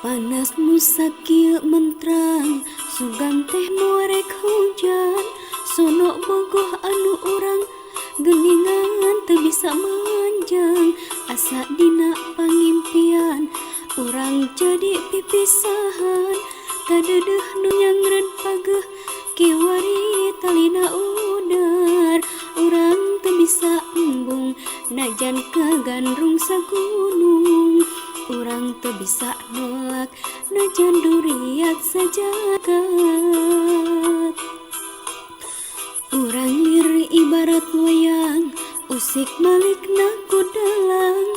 Panas nu sakieu mentrang, sugan teh moal rek hujan. Sono bogoh anu urang geningan teu bisa manjang. Asa dina pangimpian urang jadi pipisahan. Kadedeuh nu nyangreun pageuh kiwari talina udar. Urang teu bisa embung najan kagandrung sagunung. Urang teu bisa nolak najan duriat sajagat. Urang lir ibarat wayang, usik malikna ku dalang.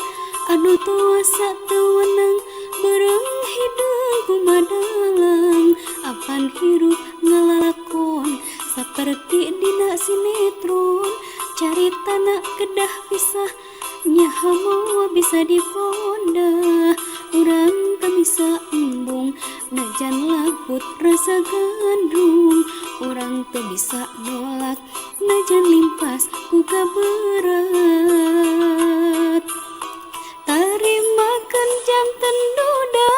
Anu tuasa teu wenang, beureum hideung ku madalang. Apan hirup ngalalakon saperti dina sinetron. Caritana kedah pisah, nyaha moal bisa diponda. Urang teu bisa embung najan laput rasa gandrung. Urang teu bisa nolak najan limpas ku kaberat. Tarimakeun janten duda,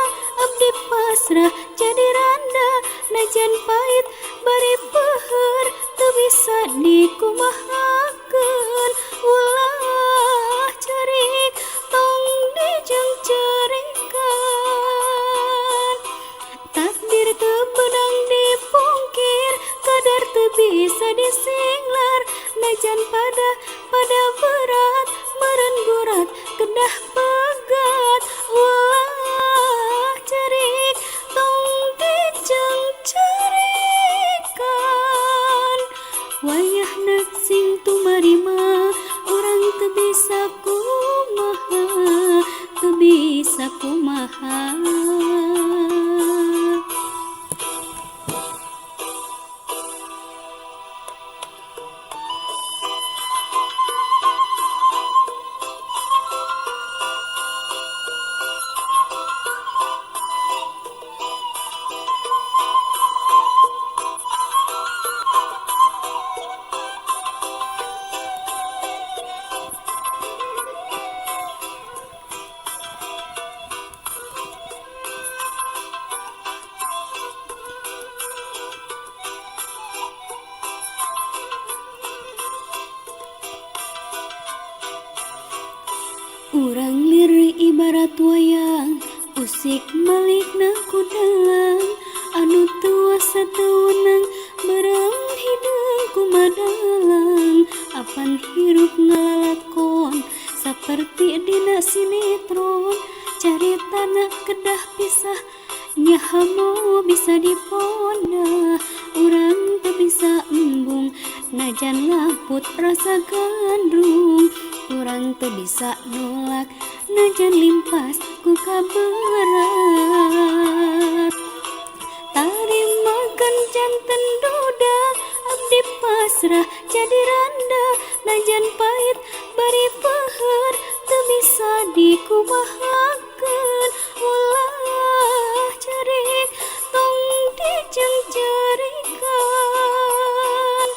abdi pasrah jadi randa. Najan pait bari peuheur teu bisa dikumahakeun. Ulah ceurik tong dijengcerikan. Takdir teu meunang dipungkir, kadar teu bisa disinglar. Najan pada pada berat, meureun gurat kedah pegat. Ulah ceurik tong dijengcerikan. Wayahna sing tumarima, urang teu bisa kumaha, teu bisa kumaha. Urang lir ibarat wayang, usik malikna ku dalang. Anu tuasa teu wenang, beureum hideung ku madalang. Apan hirup ngalalakon saperti dina sinetron. Caritana kedah pisah, nyaha moal bisa diponda. Urang teu bisa embung najan laput rasa gandrung. Urang teu bisa nolak najan limpas ku kaberat. Tarimakeun janten duda, abdi pasrah jadi randa. Najan pait bari peuheur teu bisa dikumahakeun. Ulah ceurik tong dijengcerikan.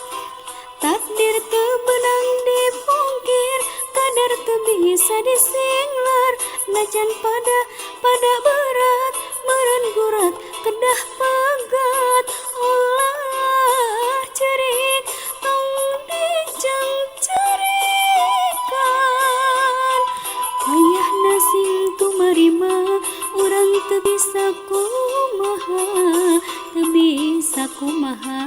Takdir teu meunang dipungkir, kadar teu bisa disinglar. Najan pada pada berat, meureun gurat kedah pegat. Ulah ceurik tong dijengcerikan. Wayahna sing tumarima, urang teu bisa kumaha, teu bisa kumaha.